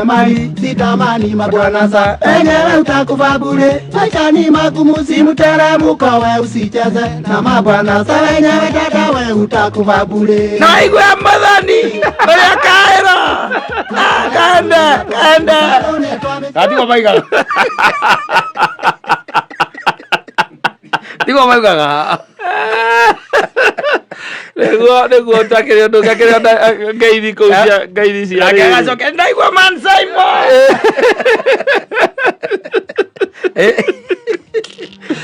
Mali sitamani mabwana sa enyewe utakufa bure, maisha ni magumu, si mteremko, we usicheze na mabwana sa wenyewe dada, we utakufa bure. Naigua mathani ũrĩa kaĩra. Ah, kaende kaende Gatigo maigaga tigo maigaga. Nĩguo njakĩrĩ ũndũ njakĩrĩ ona ngeithi kũu cia ngeithi cia Nake rĩrĩ. agacoka ndaigua man Simon.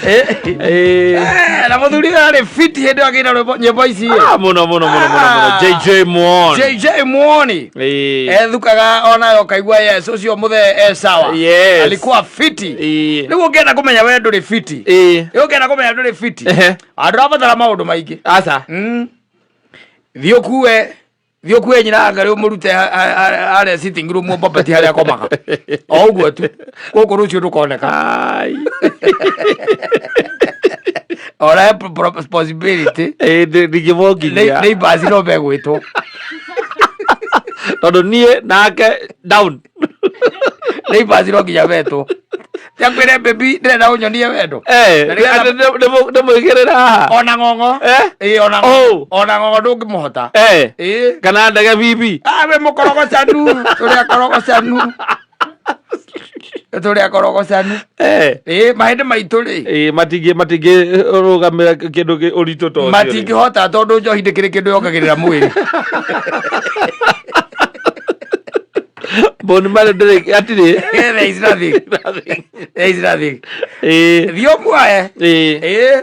Ĩĩ. Na mũthuri ũyũ arĩ fit hĩndĩ ĩyo akĩina rwĩmbo nyĩmbo ici. Ah, mũno mũno mũno mũno mũno. Ah. JJ Mwon. JJ Mwoni. Ĩĩ. Ethukaga onayo ũkaigua yes ũcio mũthee e sawa. Yes. Alikuwa fiti. Ĩĩ. Rĩu ũngĩenda kũmenya we ndũrĩ fiti. Ĩĩ. Rĩu ũngĩenda kũmenya ndũrĩ fiti. Ehe. Ndũrabatara maũndũ maingĩ. Aca. Thiĩ ũkue thiĩ ũkue nyina ngarĩ ũmũrute harĩa sitting room ũmbambati harĩa akomaga. O ũguo tu. Gũkũ rũciũ ndũkoneka. Ai. Ona he possibility. Ĩĩ, ndingĩmũnginyia. Neighbors no megwĩtwo. Tondũ niĩ nake down. Neighbors no nginya metwo. Tiakwĩre baby ndĩrenda ũnyonie wendo. Eh, Na nĩgetha- atĩ ndĩmũigĩrĩre haha. Ona ng'ong'o. Eh? Ĩĩ ona ng'ong'o. Oh. Ona ng'ong'o ndũngĩmũhota. Eh. Ĩĩ. Kana ndege bibi. Ah, we mũkorogocanu. Tũrĩ akorogocanu. Tũrĩ akorogocanu. Eh. Ĩĩ mahĩndĩ maitũ rĩ. Ĩĩ, matingĩ rũgamĩra kĩndũ ũritũ ta ũcio rĩ. Matingĩhota tondũ njohi ndĩkĩrĩ kĩndũ yongagĩrĩra mwĩrĩ. Bone marrow ndĩrĩ hatirĩ. There is nothing. There is nothing. Ĩĩ. Thiĩ ũmuoe. Ĩĩ. Ĩĩ.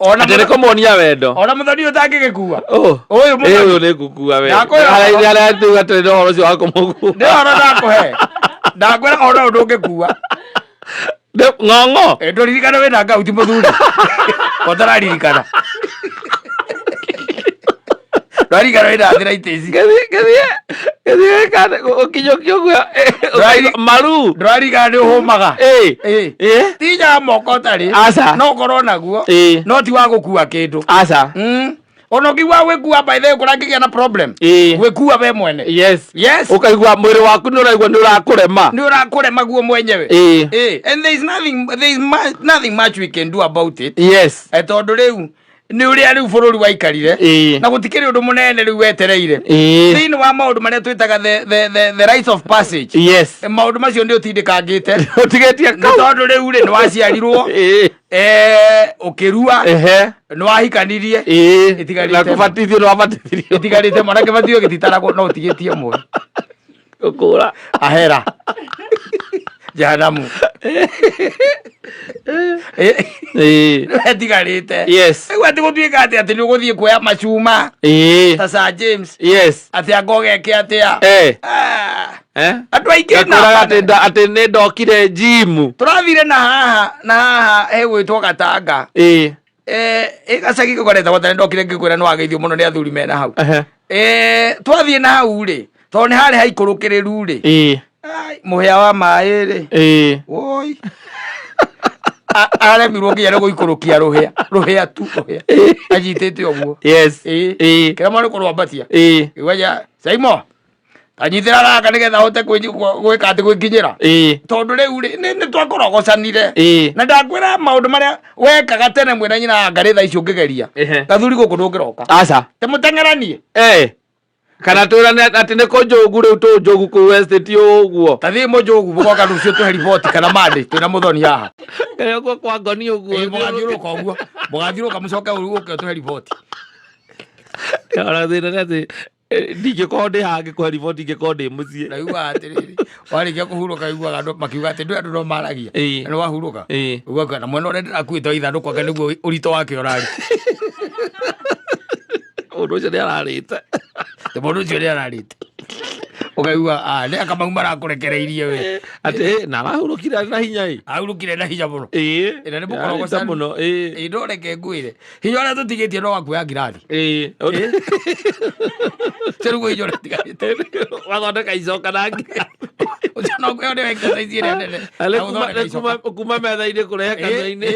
Ona Atĩ nĩ kũmuonia wendo. ona mũthoni ũyũ ũtangĩgĩkua. Oh. Ũyũ Ĩĩ, mũthoni. ũyũ nĩ ngũkua we. Ndakũhe Harĩa ũhoro. harĩa tuga tũrĩ na ũhoro ũcio wa kũmũkua. Nĩ ũhoro ndakũhe. Ndakwĩra ona ũndũ ũngĩkua. Ng'ong'o. Ĩ, ndũririkane wĩna ngauti mũthuri. Ũtararirikana. Ndũraririkana wĩna arthritis. Gĩthiĩ ũkinyũkia ũguo maru. Ndũraririkana nĩ ũhũmaga. Ĩĩ. Ĩĩ. Ĩĩ. Ti nja moko ũtarĩ. Aca. No ũkorwo naguo. Ĩĩ. No ti wa gũkua kĩndũ. Aca. Ona ũngĩigua gwĩkua by the way kũrangĩgĩa na problem. Ĩĩ. Gwĩkua we mwene. Yes. Yes. Ũkaigua mwĩrĩ waku nĩ ũraigua nĩ ũrakũrema. Nĩ ũrakũrema guo mwenyewe. Ĩĩ. Ĩĩ. And there is nothing there is nothing much we can do about it. Yes. Eh, tondũ rĩu nĩ ũrĩa rĩu bũrũri waikarire. Ĩĩ. Na gũtikĩrĩ ũndũ mũnene rĩu wetereire. Ĩĩ. Thĩinĩ wa maũndũ marĩa twĩtaga the rites of passage. Yes. Eh, maũndũ macio nĩ ũtindĩkangĩte. Ũtigĩtie Nĩ kau. tondũ rĩu rĩ nĩ waciarirwo. Ĩĩ. Eh, ũkĩrua. Ehe. Nĩ wahikanirie. Ĩĩ. Ĩtigarĩte Na kũbatithio nĩ wabatithirio. Ĩtigarĩte mwana kĩbatithio gĩtitaragwo no ũtigĩtie ũmwe. Gũkũra. Ahera. Jehanamu. Ĩĩ. Ĩtigarĩte. Yes. Rĩu atĩ gũtuĩka atĩ atĩ nĩ ũgũthiĩ kuoya macuma Ĩĩ. ta Sir James Yes. atĩ anga ũgeke atĩa. Eh. Ah, Eh? Andũ aingĩ Ngakwĩraga atĩ atĩ nĩ ndokire gym. Tũrathire na haha na haha hegwĩtwo Gatanga. Ĩĩ. Eh, ĩ gacagi kau tene ndokire ngĩkwĩra nĩ wageithio mũno nĩ athuri mena hau. Ehe. Eh, twathiĩ na hau rĩ tondũ nĩ harĩ haikũrũkĩrĩru rĩ. Ĩĩ. Ai, mũhĩa wa maĩ rĩ. Ĩĩ. Woi. Aremirwo nginya nĩ gũikũrũkia rũhĩa rũhĩa tu rũhĩa anyitĩte ũguo. Yes. Ĩĩ. Ĩĩ. Kĩrĩa mwana kũrwambatia. Ĩĩ. Igwaja Saimo tanyitĩra gaka nĩgetha hote gwĩka atĩ gwĩkinyĩra. Ĩĩ. Tondũ rĩu rĩ nĩ twakorogocanire. Ĩĩ. Na ndakwĩra maũndũ marĩa wekaga tene mwĩna nyina wa ngarĩ thaa ici ũngĩgeria. Ehe. Gathuri gũkũ ndũngĩroka. Aca. Tĩmũteng'eranie. Eh. Kana twĩrane atĩ nĩ kũnjũgu rĩu tũnjũgu kũu estate ũguo. Ta thiĩ mũnjũgu mũgoka rũciũ tũhe riboti kana Monday twĩna mũthoni haha. Kĩrĩa ũguo kwa ngoni ũguo. Ĩĩ, mũgathiũrũrũka ũguo. Mũgathiũrũrũka mũcoke ũke ũtũhe riboti. Ona thĩna nĩ atĩ ndingĩkorwo ndĩ haha ngĩkũhe riboti ingĩkorwo ndĩ mũciĩ. Naiguaga atĩrĩrĩ warĩkia kũhurũka iguaga andũ makiuga atĩ ndũĩ andũ no maragia. Ĩĩ. Na nĩ wahurũka. Ĩĩ. Ũguo na mwena ũrĩa ndĩrakuĩte wa ithandũkũ anga nĩguo ũritũ wake ũrarĩ. Mũndũ ũcio nĩ ararĩte. Mũndũ ũcio nĩ ararĩte. Ũkaigua ah nĩ aka mau marakũrekereirie we. Atĩ na arahurũkire na hinya ĩ. Ahurũkire na hinya mũno. Ĩĩ. Ĩna nĩ Ararĩte mũkorogocanu. mũno. Ĩĩ. Ĩĩ no reke ngwĩre. Hinya ũrĩa tũtigĩtie no wa kuoya ngirathi. Ĩĩ. Ũcio nĩguo hinya ũrĩa ũtigarĩte. Wathondeka icoka na ngirathi. Ũcio no kuoya nĩyo exercise ĩrĩa nene. Na Na gũthondeka icoka. kuma metha-inĩ kũrehe kanua-inĩ.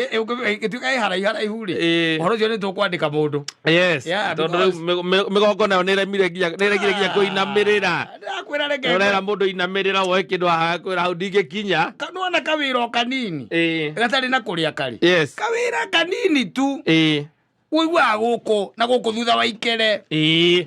Ĩtuĩka ĩ haraihu haraihu rĩ. Ĩĩ. Ũhoro ũcio nĩ tũkwandĩka mũndũ. Yes. Yeah, Tondũ rĩu mĩgongo nayo nĩ ĩremire nginya nĩ ĩregire nginya kũinamĩrĩra. Ndĩrakwĩra. Arakwĩra reke. Ũrera mũndũ inamĩrĩra woe kĩndũ haha kwĩra hau ndingĩkinya. Nĩwona kawĩra o kanini gatarĩ na kũrĩa karĩ. Kawĩra kanini tu. Ũiguaga gũkũ na gũkũ thutha wa ikere.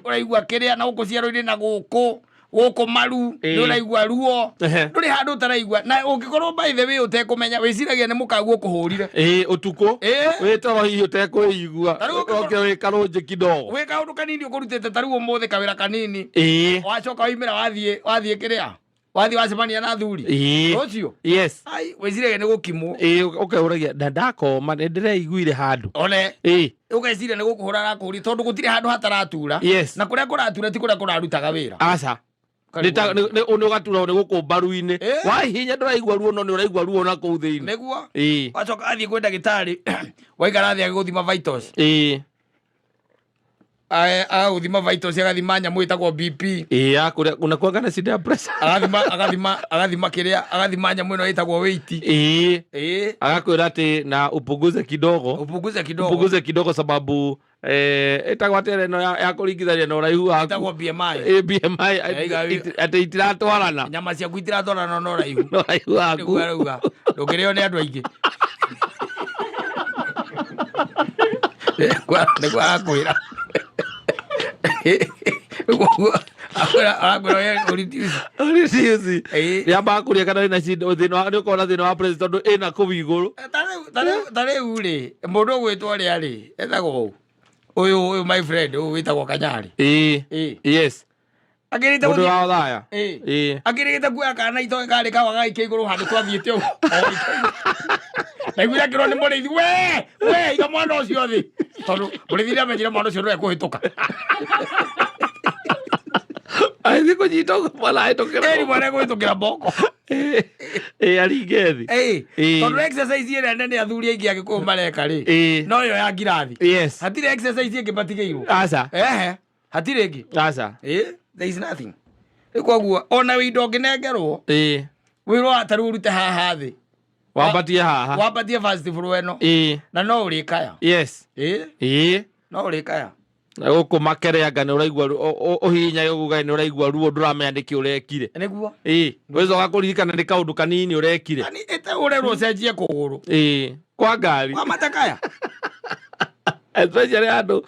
Ũraigua kĩrĩa na gũkũ ciero-inĩ na gũkũ gũkũ maru nĩ ũraigua ruo. Ndũrĩ handũ ũtaraigua na ũngĩkorwo by the way ũtekũmenya wĩciragia nĩ mũkaguo ũkũhũrire. Ũtukũ wĩ toro hihi ũtekwĩigua. Ta rĩu ũngĩkorwo- Ũke wĩ karũnjĩ kidogo. Wĩ kaũndũ kanini ũkũrutĩte ta rĩu ũmũthĩ kawĩra kanini. Wacoka waimĩra wathiĩ wathiĩ kĩrĩa wathiĩ wacemania na athuri. Ũcio. Ai wĩciragia nĩ gũkimwo. Ũkeũragia na ndakoma nĩ ndĩreiguire handũ. One ũgeciria nĩ gũkũhũra arakũhũria tondũ gũtirĩ handũ hataratura. Na kũrĩa kũratura ti kũrĩa kũrarutaga wĩra. Aca. Nĩ ũgatura nĩ gũkũ mbaru-inĩ. Wahihinya ndũraigua ruo no nĩ ũraigua ruo na kũu thĩinĩ. Nĩguo. Wacoka athiĩ kwĩ ndagĩtarĩ waikara thĩ agĩgũthima vitals. Agagũthima vitals agathima nyamũ ĩtagwo BP. Ya kũrĩa unakuanga na shida ya pressure. Agathima agathima agathima kĩrĩa agathima nyamũ ĩno ĩtagwo weight. Agakwĩra atĩ na upunguze kidogo. Upunguze kidogo. Upunguze kidogo sababu ĩtagwo atĩa ĩno ya kũringithania na ũraihu waku. Ĩtagwo BMI. BMI atĩ itiratwarana. Nyama ciaku itiratwarana na ũraihu. Na ũraihu waku. Nĩguo arauga. Ndũngĩrĩo nĩ andũ aingĩ. Nĩguo arakwĩra. Nĩguo arakwĩra ũreduce. Ũreduce. Rĩambaga kũrĩa kana wĩna shida thĩna wa nĩ ũkoragwo na thĩna wa pressure tondũ ĩna kũu igũrũ. Ta rĩu rĩ mũndũ ũgwĩtwo ũrĩa rĩ etagwo ũũ ũyũ ũyũ my friend ũyũ wĩtagwo Kanyarĩ. Yes. Akĩrĩte Mũndũ wa Othaya. Akĩrĩte kuoya kana itoĩ karĩ kawa gagaikia igũrũ handũ twathiĩte ũguo. Ndaiguire akĩrwo nĩ mũrĩithi we we iga mwana ũcio thĩ tondũ mũrĩithi nĩamenyire mwana ũcio nĩwe kũhĩtũka. Agĩthiĩ kũnyita ũguo mwana ahĩtũkĩra. Ĩni mwana ekũhĩtũkĩra moko. Aringe thĩ. Tondũ exercise ĩrĩa nene athuri aingĩ Agĩkũyũ mareka rĩ no ĩyo ya ngirathi. Hatirĩ exercise ĩngĩ matigĩirwo. Aca. Ehe. Hatirĩ ĩngĩ. Aca. There is nothing. Rĩu koguo ona indo ũngĩnengerwo wĩra wa tarĩu ũrute haha thĩ. Wambatie haha. Wambatie first floor ĩno. Na no ũrĩkaya. No ũrĩkaya. Na gũkũ makereanga nĩ ũraigua ũhihinyage ũguo nĩ ũraigua ruo ndũramenya nĩkĩ ũrekire. Nĩguo. Ũgĩcoka kũririkana nĩ kaũndũ kanini ũrekire. Yaani ĩte ũrerwo ũcenjie kũgũrũ. Kwa ngari. Kwa matakaya. Especially andũ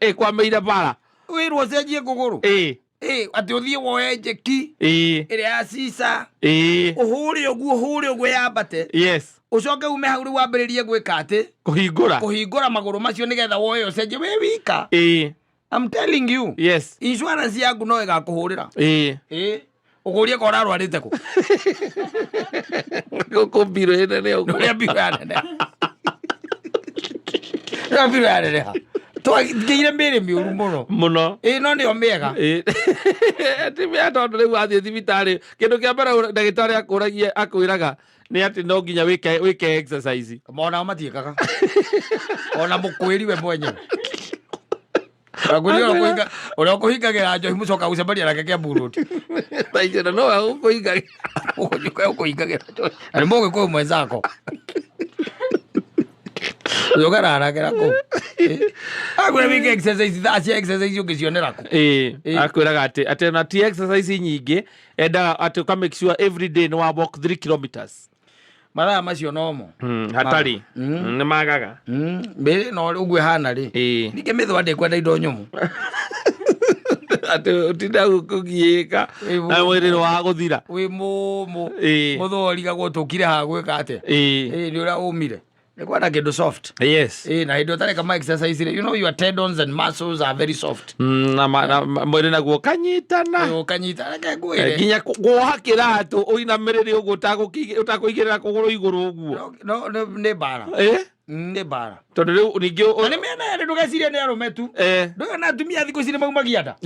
ĩkwamĩire bara. Wĩrwo ũcenjie kũgũrũ. Atĩ ũthiĩ woe njeki. Ĩrĩa ya cica. Ũhũre ũguo ũhũre ũguo yambate. Ũcoke ume hau rĩu wambĩrĩrie gwĩka atĩ. Kũhingũra. Kũhingũra magũrũ macio nĩgetha woe ũcenjie wĩ wika. I'm telling you. Insurance yaku no ĩgakũhũrĩra. Ũkũrie ka ũrarwarĩte kũ? Gũkũ mbirũ ĩnene ũguo. Ũrĩa mbirũ yaneneha. Ũrĩa mbirũ yaneneha. Twagĩire mĩĩrĩ mĩũru mũno. Mũno. No nĩyo mĩega. Ti mĩega tondũ rĩu wathiĩ thibitarĩ kĩndũ kĩa mbere ndagĩtarĩ akũragia akwĩraga nĩ atĩ no nginya wĩke exercise. Onao matiĩkaga. Ona mũkwĩri we mwenyewe. Ũrĩa ũkũhingagĩra njohi mũcoka gũcemania nake Kiambu Road. Thaa icio na nowe ũkũhingagĩra. Ũkũhingagĩra njohi. Na nĩ mũgĩkũyũ mwenzako. Ũgararagĩra kũu. Akwĩra wĩke exercise thaa cia exercise ũngĩcionera kũ? Akwĩraga atĩ ona ti exercise nyingĩ endaga atĩ ũka make sure every day nĩ wa walk 3 kilometers. Mathaa macio nomo. Hatarĩ. Nĩ magaga. Mĩĩrĩ no ũguo ĩhana rĩ. Ningĩ mĩthũa ndĩkwenda indo nyũmũ. Atĩ ũtinda kũgiĩka na mwĩrĩ nĩ wa gũthira. Wĩ mũmũ. Mũthũa ũrigagwo tũkire haha gwĩka atĩa. Nĩ ũrĩa ũmire. Nĩ kwenda kĩndũ soft. Na hĩndĩ ũtareka ma exercise rĩ, you know your tendons and muscles are very soft. Na mwĩrĩ naguo ũkanyitana. Ũkanyitana, reke ngwĩre. Nginya kuoha kĩratũ ũinamĩrĩre ũguo ũtakũigĩrĩra kũgũrũ igũrũ ũguo. No, nĩ mbara. Nĩ mbara. Tondũ rĩu ningĩ Na nĩ mĩena yerĩ ndũgecirie nĩ arũme tu. Ndũĩ ona atumia thikũ ici nĩ maumagia nda.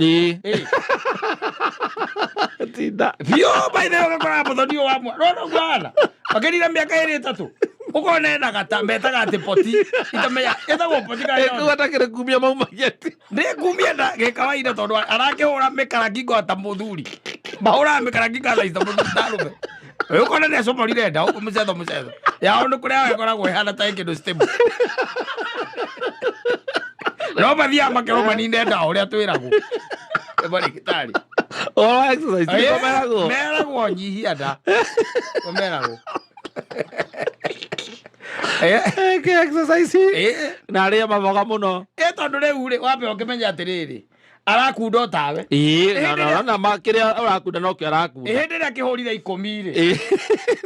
Tinda. Biũ, by the way, ũgakora mũthoni ũyũ wa mwa. No, no, bwana. Makĩrire mĩaka ĩrĩ ĩtatũ. Ũkona ena gata, metaga atĩ poti. Itamenya, ĩtagwo poti kana Kũu atakĩrĩ kumia maumagia atĩ. Nĩ kumia nda gĩkawaida tondũ arakĩhũra mĩkarangingo ta mũthuri. Mahũraga mĩkarangingo thaa ici ta mũthuri ta arũme. Ũyũ ũkona nĩ acomorire nda, ũguo mũcetho mũcetho. Yao nĩ kũrĩa ĩkoragwo ĩhana ta ĩ kĩndũ stable. No mathiaga makerwo manine nda ũrĩa twĩragwo. Nĩ marĩgĩtarĩ. Ũhoro wa exercise nĩguo meragwo. Meragwo nyihia nda. Nĩguo meragwo. Eke exercise na arĩe maboga mũno. Tondũ rĩu rĩ, wambe ũkĩmenya atĩrĩrĩ, arakunda o tawe. Ĩĩ, na na ma kĩrĩa ũrakunda nokĩo arakunda. Hĩndĩ ĩrĩa akĩhũrire 10 rĩ.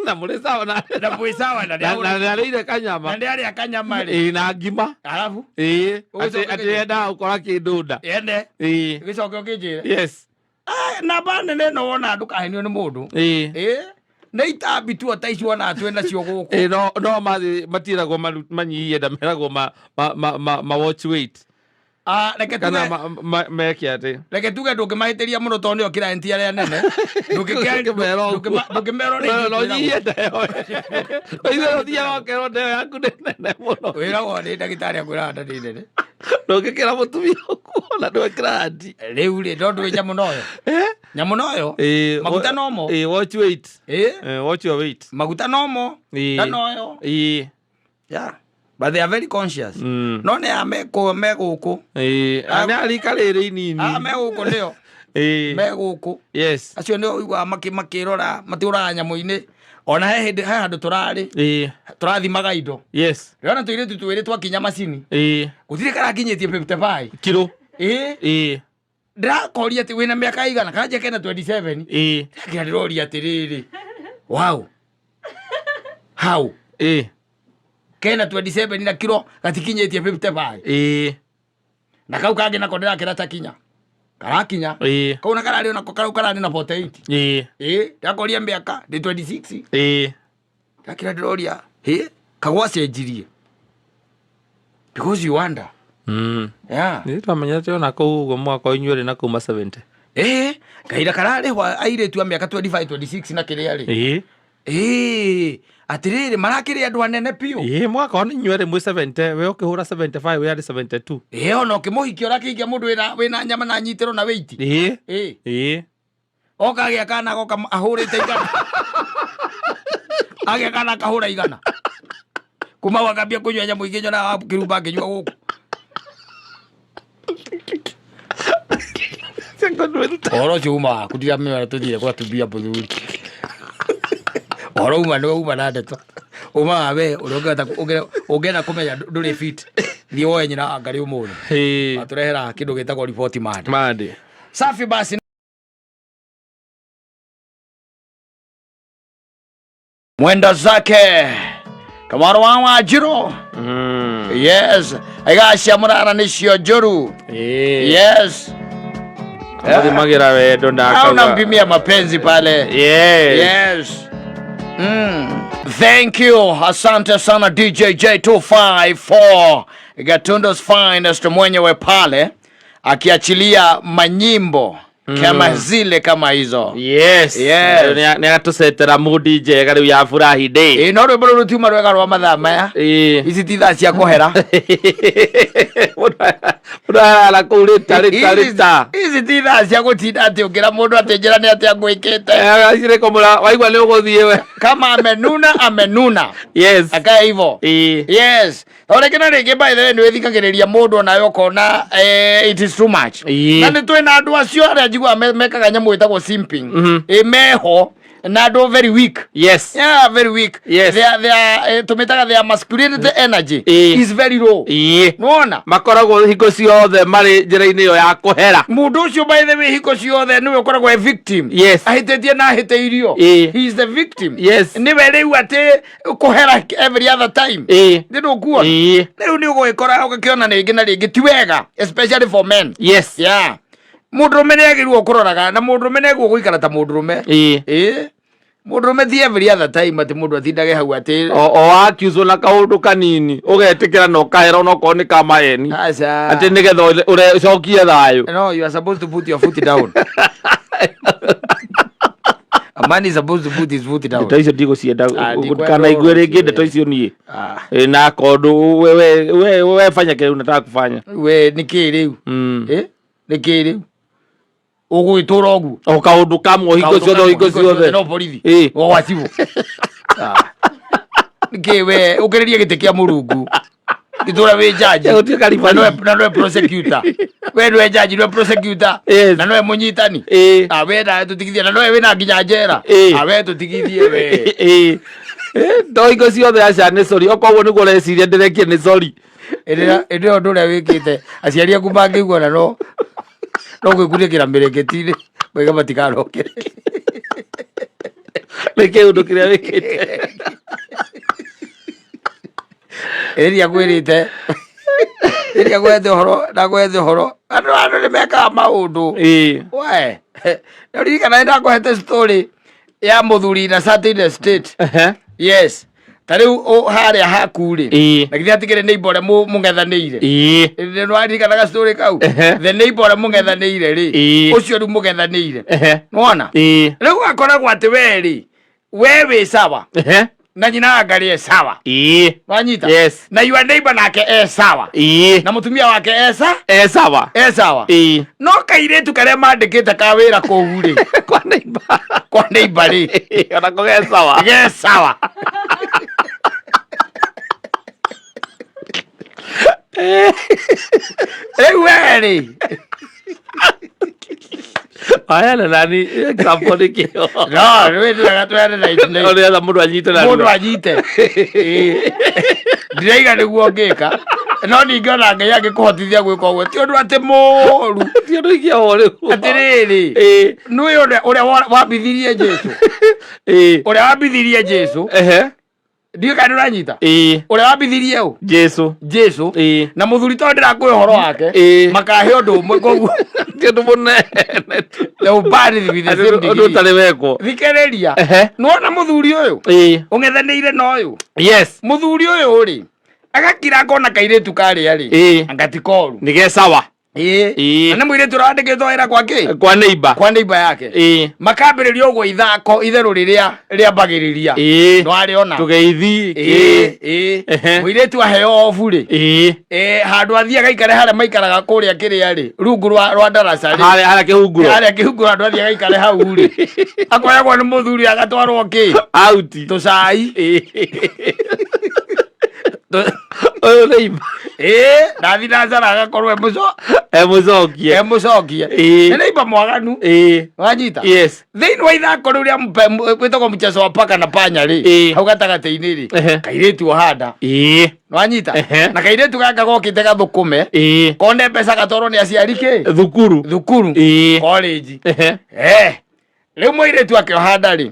Na mũrĩ sawa na na mwĩ sawa na na nĩarĩire kanyama. Na nĩarĩa kanyama rĩ. Ĩĩ, na ngima. Arabu? Ĩĩ, atĩ yendaga gũkora kĩndũ nda. Ene. Ĩĩ. Gĩcoke ũkĩnjĩre. Yes. Namba nene ĩno wona ndũkahenio nĩ mũndũ. Ĩĩ. Ĩĩ. Nĩ itambi tu ta icio wona twĩ nacio gũkũ. Ĩĩ, no matiĩragwo manyihie nda, meragwo ma watch weight. Reke Kana tuge meke atĩ. Reke tuge ndũngĩmahĩtĩria mũno tondũ nĩo client arĩa nene. Ndũngĩmera ũguo. Ndũngĩmera ũrĩa No ithuĩ nyihie nda ĩyo. Ithuĩ ũthiaga ũkerwo nda ĩyo yaku nĩ nene mũno. Wĩragwo nĩ ndagĩtarĩ akwĩraga nda nĩ nene. Ndũngĩkĩra mũtumia ũguo na ndũĩ client. Rĩu rĩ, no ndũĩ nyamũ noyo. Nyamũ noyo. Maguta nomo. Watch weight. Watch your weight. Maguta nomo. Nda noyo. Yeah. But they are very conscious. No nĩ a me gũkũ. Nĩ a rika rĩrĩ inini. A me gũkũ nĩo. Me gũkũ. Yes. Acio nĩo ũiguaga makĩrora, matũraga nyamũ-inĩ. Ona he hĩndĩ, he handũ tũrarĩ. Tũrathimaga indo. Yes. Ndĩrona tũirĩtu twĩrĩ twakinya macini. Gũtirĩ karakinyĩtie 55. Kiro. Ndĩrakoria atĩ wĩna mĩaka ĩigana, kanjia kena 27. Ndĩrakĩra ndĩroria atĩrĩrĩ. Wow. How? Kena 27 na kiro gatikinyĩtie 55. Na kau kangĩ nako ndĩrakĩra ta kinya. Karakinya. Kau na kararĩ onako kau kararĩ na 48. Ndĩrakoria mĩaka ndĩ 26. Ndĩrakĩra ndĩroria, hĩ, kagwacenjirie. Because you wonder. Yeah. Nĩ twamenya atĩ ona kũu ũguo mwaka ũyũ inyuĩ na kuma 70. Kahinda kararĩhwo airĩtu a mĩaka 25, 26 na kĩrĩa rĩ. Atĩrĩrĩ, marakĩrĩ andũ anene biũ. Mwaka ũyũ inyuĩ rĩ mwĩ 70, we ũkĩhũra 75, we arĩ 72. Ona ũkĩmũhikia ũrakĩhikia mũndũ wĩna nyama na nyitĩro na weight. Oka agĩa kana agoka ahũrĩte igana. Agĩa kana akahũra igana. Kuma hau akambia kũnyua nyamũ ingĩ nyonaga kĩrumba akĩnyua gũkũ. Ũhoro ũcio uma waku, ndiramenya tũthiire gwa atumia mũthuri. Ũhoro uma nĩwe uma na ndeto. Uma wa we ũrĩa ũngĩenda kũmenya ndũrĩ fit. Thiĩ woe nyina wa Ngarĩ ũmũthĩ. Atũrehera kĩndũ gĩtagwo report Monday. Monday. Safi basi. Mwenda zake Kamaru wa Wanjiru. Yes. Aigacia mũrara nĩcio njũru. Yes. Mũthimagĩra wendo ndakauga. Au nampimia mapenzi pale. Yes. Yes. Thank you. Asante sana DJ J254. Gatundo's finest mwenyewe pale akiachilia manyimbo kama zile kama hizo. Yes. Yes. Nĩ atũcetera mood njega rĩu ya furahi day. No rwĩmbo rũrũ tiuma rwega rwa mathaa maya. Ici ti thaa cia kũhera. Mũndũ arara kũu rĩta, rĩta, rĩta. Ici ti thaa cia gũtinda atĩ ũkĩra mũndũ atĩ njĩra nĩ atĩa ngwĩkĩte. Acirĩ kũmũra, waigua nĩ ũgũthiĩ we. Kama amenuna, amenuna. Yes. Akae hivyo. Yes. O rĩngĩ na rĩngĩ, by the way, nĩ wĩthikagĩrĩria mũndũ onawe ũkona, it is too much. Na nĩ twĩna andũ acio arĩa njiguaga mekaga nyamũ ĩtagwo simping. Meho na andũ very weak. Yes. Yeah, very weak. Yes. Tũmĩtaga their masculinity energy is very low. Nĩwona? Makoragwo hingo ciothe marĩ njĩra-inĩ ĩyo ya kũhera. Mũndũ ũcio by the way hingo ciothe nĩwe ũkoragwo e victim. Yes. Ahĩtĩtie na ahĩtĩirio. He is the victim. Yes. Nĩwe rĩu atĩ kũhera every other time. Nĩ ndũkuona? Rĩu nĩ ũgũgĩkora ũgakĩona rĩngĩ na rĩngĩ ti wega, especially for men. Yes. Yeah. Mũndũrũme nĩ agĩrĩirwo kũroraga na mũndũrũme nĩ agĩrĩirwo gũikara ta mũndũrũme. Mũndũrũme ti every other time atĩ mũndũ atindage hau atĩ O accuse na kaũndũ kanini ũgetĩkĩra na ũkahera onokorwo nĩ ka maeni. Aca. Atĩ nĩgetha ũcokie thayũ. No, you are supposed to put your foot down. A man is supposed to put his foot down. Ndeto icio ndigũcienda, Ah, ndikwenda kana igue rĩngĩ ũcio. ndeto icio niĩ. Na kondũ we fanya kĩrĩa unataka kufanya. We nĩ kĩ rĩu? Nĩ kĩ rĩu? Ũgũgĩtũra ũguo? O kaũndũ kamwe hingo Kaũndũ ciothe, kamwe, hingo hingo ciothe, ciothe. no borithi. O gwa cibũ. Nĩ kĩ we ũkĩrĩrie gĩtĩ kĩa Mũrungu? Itũra wĩ jaji. Gũtuĩka Na referee. nĩwe, na nĩwe prosecutor. We nĩwe jaji, nĩwe prosecutor. Yes. Na nĩwe mũnyitani. Ĩĩ. Ah, we nawe tũtigithie, na nĩwe wĩna nginya njera. Ĩĩ. Ah, we tũtigithie we. Ĩĩ. To hingo ciothe aca nĩ sorry, okorwo ũguo nĩguo ũreciria ndĩrekie nĩ sorry. Ĩndĩ ĩyo ũndũ ũrĩa wĩkĩte aciari aku mangĩigua na no gwĩkunĩkĩra mĩrĩngĩti-inĩ moige matikanokĩre. Nĩ kĩũndũ kĩrĩa wĩkĩte. Ĩrĩa ngwĩrĩte, ĩrĩa ngwethe ũhoro na ngwethe ũhoro, andũ nĩ mekaga maũndũ. Ĩĩ. We nĩũririkana nĩ ndakũhete story ya mũthuri na certain state? Ehe. Yes, ta rĩu harĩa haku rĩ, Ĩĩ. na githĩ atigĩrĩ neighbor ũrĩa mũng'ethanĩire? Ĩĩ. Nĩwaririkana gastory kau? Ehe. The neighbor ũrĩa mũng'ethanĩire rĩ, Ĩĩ. ũcio rĩu mũng'ethanĩire, Ehe. nĩwona? Ĩĩ. Rĩu akoragwo atĩ we rĩ, we wĩ sawa Ehe. na nyina wa Ngarĩ e sawa. Ĩĩ. Wanyita? Yes. Na your neighbor nake e sawa. Ĩĩ. Na mũtumia wake e sa E sawa. E sawa. Ĩĩ. No kairĩtu karĩa mandĩkĩte ka wĩra kũu rĩ, Kwa neighbor. kwa neighbor rĩ, Onako ge sawa. Ge sawa. Rĩu we rĩ, Waheana nani example nĩkĩo? No rĩu ndĩraga tweane na Nĩgetha mũndũ anyite na mũndũ anyite. Ĩĩ. Ndiraiga nĩguo ngĩka, no ningĩ ona Ngai angĩkũhotithia gwĩka ũguo ti ũndũ atĩ mũũru. Ti ũndũ ingĩohwo rĩu. Atĩrĩrĩ, Ĩĩ. nĩũĩ ũrĩa wambithirie Jesu? Ĩĩ. Ũrĩa wambithirie Jesu. Ehe. Ndiũĩ kana nĩũranyita. Ĩĩ. Ũrĩa wambithirie ũ? Jesu. Jesu. Ĩĩ. Na mũthuri tondũ ndĩrakũhe ũhoro wake, Ĩĩ. makahe ũndũ ũmwe, koguo Ti ũndũ mũnene. the ubani with the same Ũndũ degree. ũtarĩ wekwo. Thikĩrĩria. Ehe. Nĩwona mũthuri ũyũ Ĩĩ. ũng'ethanĩire na ũyũ? Yes. Mũthuri ũyũ rĩ, agakira akona kairĩtu karĩa rĩ, Ĩĩ. anga ti koru. Nĩ ge sawa. Ĩĩ. Ĩĩ. Na nĩ mũirĩtu ũrĩa wandĩkĩtwo wĩra kwa kĩ? Kwa neighbor. Kwa neighbor yake. Ĩĩ. Makambĩrĩria ũguo ithako itherũ rĩrĩa rĩambagĩrĩria. Ĩĩ. Nĩwarĩona? Tũgeithi. Ĩĩ, ĩĩ. Ehe. Mũirĩtu aheo obu rĩ, Ĩĩ. Handũ athiĩ agaikare harĩa maikaraga kũrĩa kĩrĩa rĩ, rungu rwa ndaraca rĩ. Harĩa kĩhunguro. Harĩa kĩhunguro, handũ athiĩ agaikare hau rĩ, akoyagwo nĩ mũthuri agatwarwo kĩ? Auti. Tũcai. Ĩĩ. Ũyũ neighbor. Ĩĩ, ndathi nacara agakorwo e mũco E mũcokie. E mũcokie. Ĩĩ. Nĩ neighbor mwaganu. Ĩĩ. Wanyita? Yes. Thĩinĩ wa ithako rĩu rĩa wĩtagwo mchezo wa paka na panya rĩ, Ĩĩ. hau gatagatĩ-inĩ rĩ, Ehe. kairĩtu ohanda. Ĩĩ. Nwanyita? Ehe. Na kairĩtu gaka gokĩte gathũkũme, Ĩĩ. kone mbeca gatwarwo nĩ aciari kĩ? Thukuru. Thukuru. Ĩĩ. College. Ehe. Eh, rĩu mũirĩtu akĩohanda rĩ,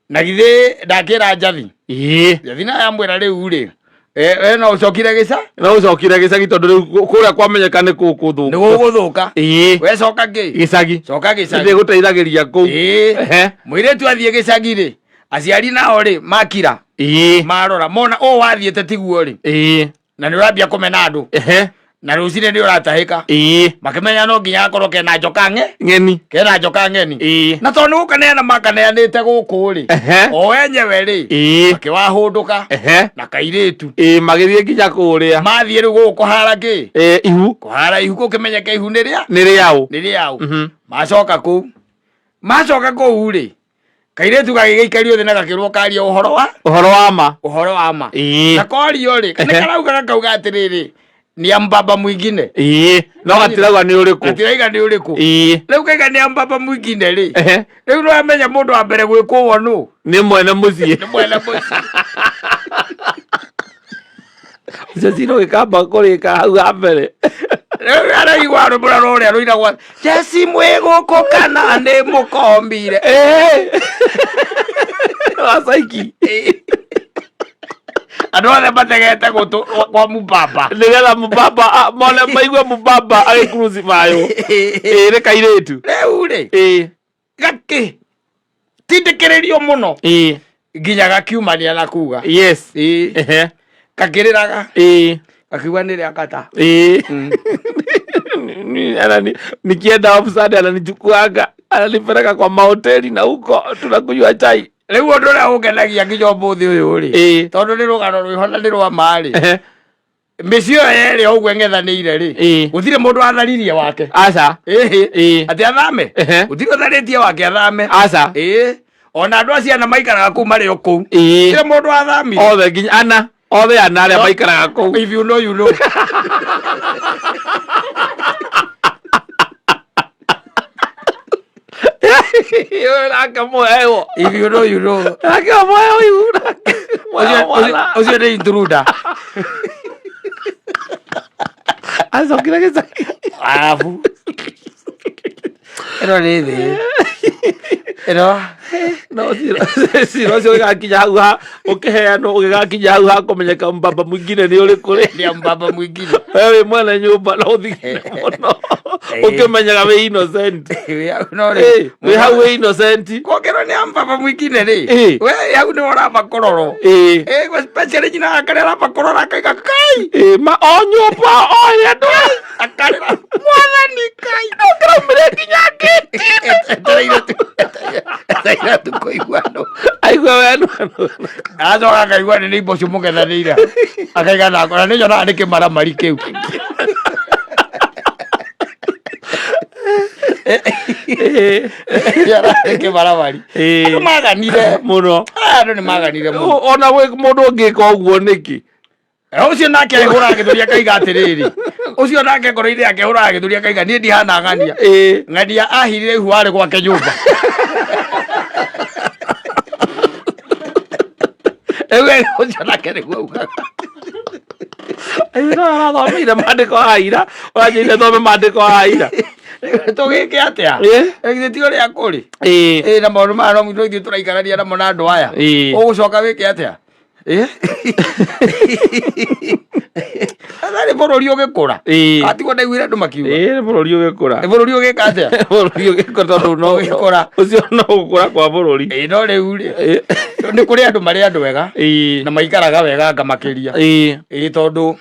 na githĩ ndakĩra Njathi? Ĩĩ. Njathi nayo amwĩra rĩu rĩ, we no ũcokire gĩca. No ũcokire gĩcagi tondũ rĩu kũrĩa kwamenyeka nĩ kũgũthũka. Nĩ gũgũthũka. Ĩĩ. We coka kĩ? Gĩcagi. Coka gĩcagi. Ndĩgũteithagĩria kũu. Ĩĩ. Ehe. Mũirĩtu athiĩ gĩcagi rĩ, aciari nao rĩ makira. Ĩĩ. Marora mona ũũ wathiĩte tiguo rĩ, Ĩĩ. na nĩ ũrambia kũmena andũ, Ehe. na rũcinĩ nĩ ũratahĩka. Ĩĩ. Makĩmenya no nginya akorwo kena njoka ng'e Ng'eni. Kena njoka ng'eni. Ĩĩ. Na tondũ nĩ gũkaneana makaneanĩte gũkũ rĩ, Ehe. o enyewe rĩ, Ĩĩ. makĩwahũndũka Ehe. na kairĩtu. Ĩĩ, magĩthiĩ nginya kũrĩa. Mathiĩ rĩu gũkũ kũhara kĩ? Ĩĩ, ihu. Kũhara ihu, gũkĩmenyeka ihu nĩ rĩa Nĩ rĩaũ. Nĩ rĩaũ. Macoka kũu rĩ, kairĩtu gagĩgĩikario thĩ na gakĩrwo karia ũhoro wa Ũhoro wa ma. Ũhoro wa ma. Ĩĩ. Na korio rĩ, nĩ karauga gakauga atĩrĩrĩ, nĩ ya mbaba mwingine. Ĩĩ. No gatirauga nĩ ũrĩkũ. Gatiraiga nĩ ũrĩkũ. Ĩĩ. Rĩu kaiga nĩ ya mbaba mwingine rĩ, Ehe. rĩu nĩwamenya mũndũ wa mbere gwĩkũwo nũ? Nĩ mwene mũciĩ. Nĩ mwene mũciĩ. Ũcio cira ũgĩkamba kũrĩka hau ha mbere. Rĩu araigua rwĩmbo rũrĩa rũinagwo, jeci mwĩ gũkũ kana nĩ mũkombire? Ĩĩ. Wacaiki. Andũ othe mategete gũtũ kwa mũbaba. Nĩgetha mũbaba mone maigue mũbaba agĩcrucifywo. Ĩĩ, nĩ kairĩtu. Rĩu rĩ, Ĩĩ. gakĩ tindĩkĩrĩrio mũno Ĩĩ. nginya gakiumania na kuga. Yes. Ĩĩ. Ehe. Kakĩrĩraga. Ĩĩ. Gakiuga nĩ rĩa kata. Ĩĩ. Nikienda off Sunday ananichukuanga, ananipeleka kwa mahoteli na huko tunakunywa chai. Rĩu ũndũ ũrĩa ũngenagia nginya ũmũthĩ ũyũ rĩ, Ĩĩ. tondũ nĩ rũgano rwĩho na nĩ rwa ma rĩ, Ehe. mĩciĩ ĩyo yerĩ o ũguo ĩng'ethanĩire rĩ, Ĩĩ. gũtirĩ mũndũ watharirie wake. Aca. Ĩhĩ. Ĩĩ. Atĩ athame. Ehe. Gũtirĩ ũtharĩtie wake athame. Aca. Ĩĩ, ona andũ a ciana maikaraga kũu marĩ o kũu. Ĩĩ. Gũtirĩ mũndũ wathamire. Othe nginya ana. Othe ana arĩa maikaraga kũu. If you know, you know. Nake mũhewo. If you know, you know. Nake mũhewo ihu, nake mũhewo mwana. Ũcio nĩ intruder. Acokire gĩcagi. Arabu. Ĩno nĩ thĩ. Ĩno. No cira cira ũcio ũgĩgakinya hau ha ũkĩheanwo ũgĩgakinya hau ha kũmenyeka mbaba mwingine nĩ ũrĩkũ rĩ. Nĩ mbaba mwingine. We wĩ mwene nyũmba no ũthigine mũno ũkĩmenyaga wĩ innocent. No Ĩ, rĩ. wĩ hau wĩ innocent. Kũngĩrwo nĩ mbaba mwingine rĩ. Ĩ. We hau nĩ ũramakororwo. Ĩ. Ĩ, especially nyina akarĩ aramakorora akaiga kai. Ĩ, ma o nyũmba o ĩrĩa andũ Akarĩra mwathani kai. kĩraumire nginya ngĩti. Etereire tu. Etereire tu kũigua andũ. Aigua wenu. Aracoka akaigua nĩ nĩimbo ũcio mũngethanĩire. Akaiga na na nĩ nyonaga nĩ kĩmaramari kĩu. Ĩ. Nyonaga nĩ kĩmaramari. Ĩ. Andũ maganire. Mũno. Andũ nĩ maganire mũno. Ona mũndũ ũngĩka ũguo nĩkĩ? Ũcio nake ahũraga gĩthũri akaiga atĩrĩrĩ. Ũcio nake ngoro-inĩ yake ahũraga gĩthũri akaiga niĩ ndihana ng'ania. Ĩ. Ng'ania ahirire ihu arĩ gwake nyũmba. Rĩu ũcio nake nĩguo augaga. Ĩ, no arathomeire maandĩko ha ira ũranjĩrire thome maandĩko ha ira. Tũgĩke atĩa? Ĩ. Githĩ ti ũrĩa kũrĩ? Ĩ. Ĩ, na maũndũ maya no no ithuĩ tũraikarania namo na andũ aya. Ĩ. Ũgũcoka wĩke atĩa? Ĩ? Nĩ bũrũri ũgĩkũra. Ĩ. Atigwo ndaiguire andũ makiuga. Ĩ, nĩ bũrũri ũgĩkũra. Nĩ bũrũri ũgĩka atĩa? Bũrũri ũgĩkũra tondũ no Ũgĩkũra. ũcio no gũkũra kwa bũrũri. Ĩ, no rĩu rĩ, Ĩ. nĩ kũrĩ andũ marĩ andũ ega Ĩ. na maikaraga wega anga makĩria. Ĩ. Ĩ, tondũ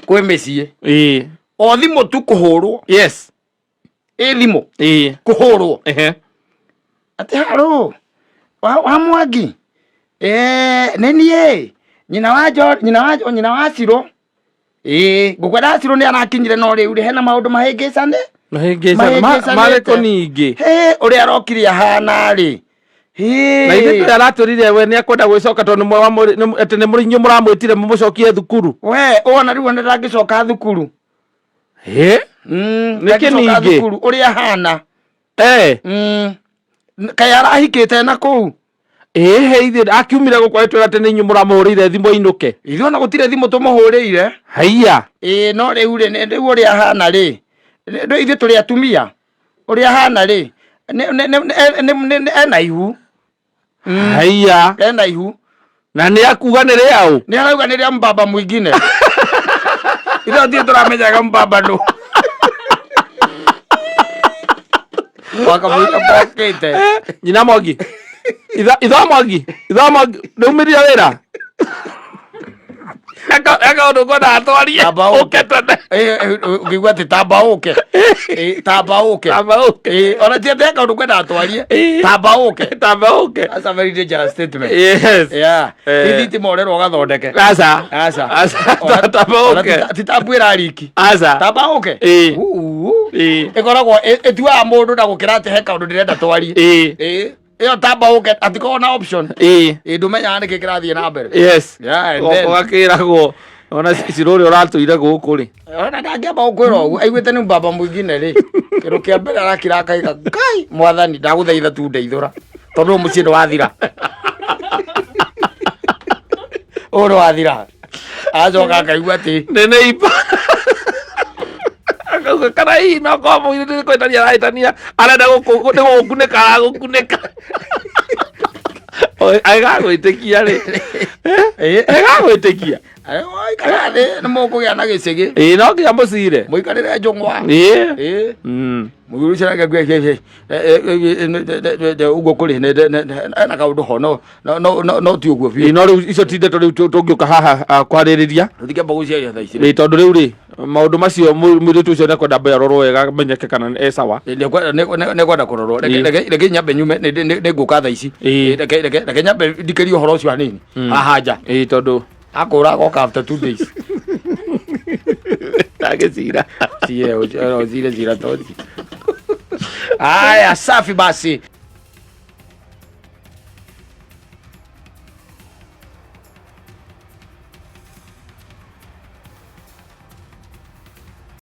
kwĩ mĩciĩ Ĩ. o thimũ tu kũhũrwo. Yes. Ĩ thimũ Ĩ. kũhũrwo. Ehe. Atĩ haro wa Mwangi nĩ niĩ nyina wa Jo nyina wa Ciro. Ĩ, ngũkwenda Ciro nĩ arakinyire no rĩu rĩ hena maũndũ mahĩngĩcane. Mahĩngĩcane. Marĩkũ ningĩ? Hĩ, ũrĩa arokire ahana rĩ. Hĩ. Na ithuĩ tũrĩa aratwĩrire we nĩ akwenda gwĩcoka tondũ atĩ nĩ inyuĩ mũramwĩtire mũmũcokie thukuru. We, wona rĩu ona ndangĩcoka thukuru. Hĩ? Nĩkĩ Ndangĩcoka ningĩ? thukuru ũrĩa ahana. Eh. Kaĩ arahikĩte na kũu? Ĩ, he ithuĩ akiumire gũkũ agĩtwĩra atĩ nĩ inyuĩ mũramũhũrĩire thimũ ainũke. Ithuĩ ona gũtirĩ thimũ tũmũhũrĩire. Haiya. Ĩ, no rĩu rĩ, rĩu ũrĩa ahana rĩ, rĩu ithuĩ tũrĩ atumia, ũrĩa ahana rĩ, ena ihu. Haiya. Ena ihu. Na nĩ akuga nĩ rĩaũ? Nĩ arauga nĩ rĩa mbaba mwingine. Ithuĩ tũtirĩ tũramenyaga mbaba nũ. Wakamũira mbokĩte. Nyina Mwangi. Itha Mwangi. Itha Mwangi. Nĩumĩrire wĩra? Eka ũndũ ngwenda atwarie. Tamba ũke. Ũke tene. Ũkĩigua atĩ tamba ũke. Tamba ũke. Tamba ũke. Ona ti atĩ eka ũndũ ngwenda atwarie. Tamba ũke. Tamba ũke. That's a very dangerous statement. Yes. Yeah. Ti thitima ũrerwo ũgathondeke. Aca. Aca. Aca. Tamba ũke. Ti tambu ĩrariki. Aca. Tamba ũke. Ĩkoragwo ĩtuaga mũndũ na gũkĩra atĩ he kaũndũ ndĩrenda twarie. Ĩyo tamba ũke atikoragwo na option. Ĩ, ndũmenyaga nĩkĩ kĩrathiĩ na mbere. Yes. Yeah, and then- Ũgakĩragwo ona Ciro ũrĩa ũratũire gũkũ rĩ. Ona ndangĩamba gũkwĩra ũguo aiguĩte nĩ mbaba mwingine rĩ kĩndũ kĩa mbere arakira akaiga ngai mwathani ndagũthaitha tu ndeithũra tondũ ũyũ mũciĩ nĩ wathira ũyũ nĩ wathira acoka akaigua atĩ Nĩ neighbor. Akauga kana hihi no korwo mũirĩtu nĩ kwĩtania arahĩtania arenda nĩ gũgũkunĩka aragũkunĩka. Agagwĩtĩkia rĩ. Agagwĩtĩkia. Ikara thĩ nĩ mũkũgĩa na gĩcĩgĩ. Ĩĩ no nginya mũcire. Mũikarĩre njũng'wa. Ĩĩ. Mũthuri ũcio nake ũguo kũrĩ na kaũndũ ho no ti ũguo biũ. Ĩĩ no rĩu icio ti ndeto rĩu tũngĩũka haha kwarĩrĩria. Tũtingĩamba gũciaria thaa ici. Ĩĩ tondũ rĩu rĩ maũndũ macio mũirĩtu ũcio nĩekwenda ambe arorwo wega amenyeke kana e sawa. Nĩkwenda kũrorwo. Reke nyambe nyume nĩngũka thaa ici. Reke nyambe ndikĩrie ũhoro ũcio hanini haha nja. Ĩĩ tondũ akũra agoka after 2 days. Ndagĩcira. Cire cira toci. Aya, safi basi.